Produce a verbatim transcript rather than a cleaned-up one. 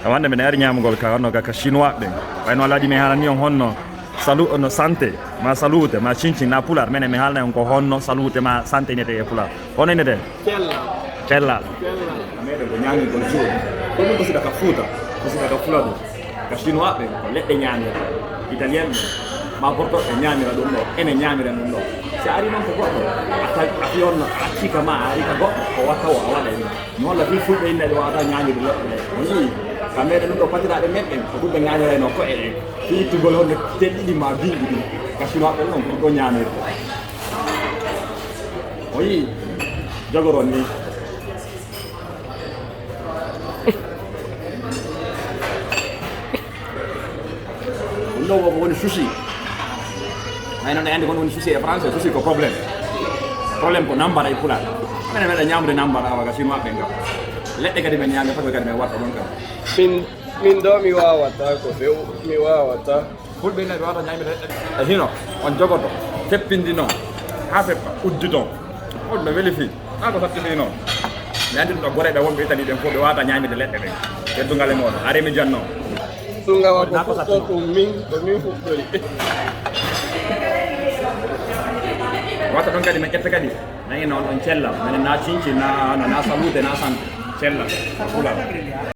Wande mbiɗa ari ñaamugol ka honno ka, ka chinois ɓen. Wayno alaaji mi haalani on honno salu-, no santé, ma salute, ma cincin, na pular. Menen mi haalna on ko honno salute ma santé inete e pular. Honno inete? Cellal. Cellal. Cellal. Meɗen ko ñaamigol jooni. Ko ɗum ko sida ka Fuuta, ko sida ka Fuladu. Ka chinois ɓen, ko leɗɗe ñaamira. Italien ɓen, ma porto ɓe ñaamira ɗum ɗo. Ene ñaamira ɗum ɗo. Si a ari noon ko goɗɗo, a tawi, a fi on no, a accii ka ma, a ari ka goɗɗo, ko watta o, a waɗa e ɗum. Mi holla fii fulɓe inna ɓe wawata ñaañude leɗɗe ɗe. O yii, ka meɗen ɗum ɗo patiraaɓe meɗen, ko ɗum ɓe ñaañorayno ko'e ɗen. Fii ittugol honde tel ɗiɗi ma bimbi ɗum. Ka chinois ɓen ɗon, ko ɗo ñaamirta. O yii, jogoron ni. Ɗum ɗo ko woni sushi. Ay, noon e anndi kon woni sushi e français, sushi ko problème. Problème ko nambara e pular. Minen meɗa ñamude nambara awa ga chinois ɓen kam. Leɗɗe kadi men ñaami, fotɓe kadi men watta ɗon kam. Min, min ɗo mi wawata ko few, mi wawata. Fulɓe ne wawata ñaamde leɗɗe. E hino, on jogoto, feppindi noon, haa feppa, uddi toon. On no weli fii. Haa ko satti fii noon. Mi anndi ɗum ɗo goreeɓe wonɓe Italie ɓen fof ɓe wawata ñaamde leɗɗe ɗen. Teddungal e mooɗon. Are mi janno. Ɗum ngawa ko fuɗɗo ɗum min, ko min fuɗɗori. Wata ɗon kadi min ƴetta kadi. Nangina on ɗon cella. Minen na cinci, na, na, na salute, na sante. Cella. Fulal.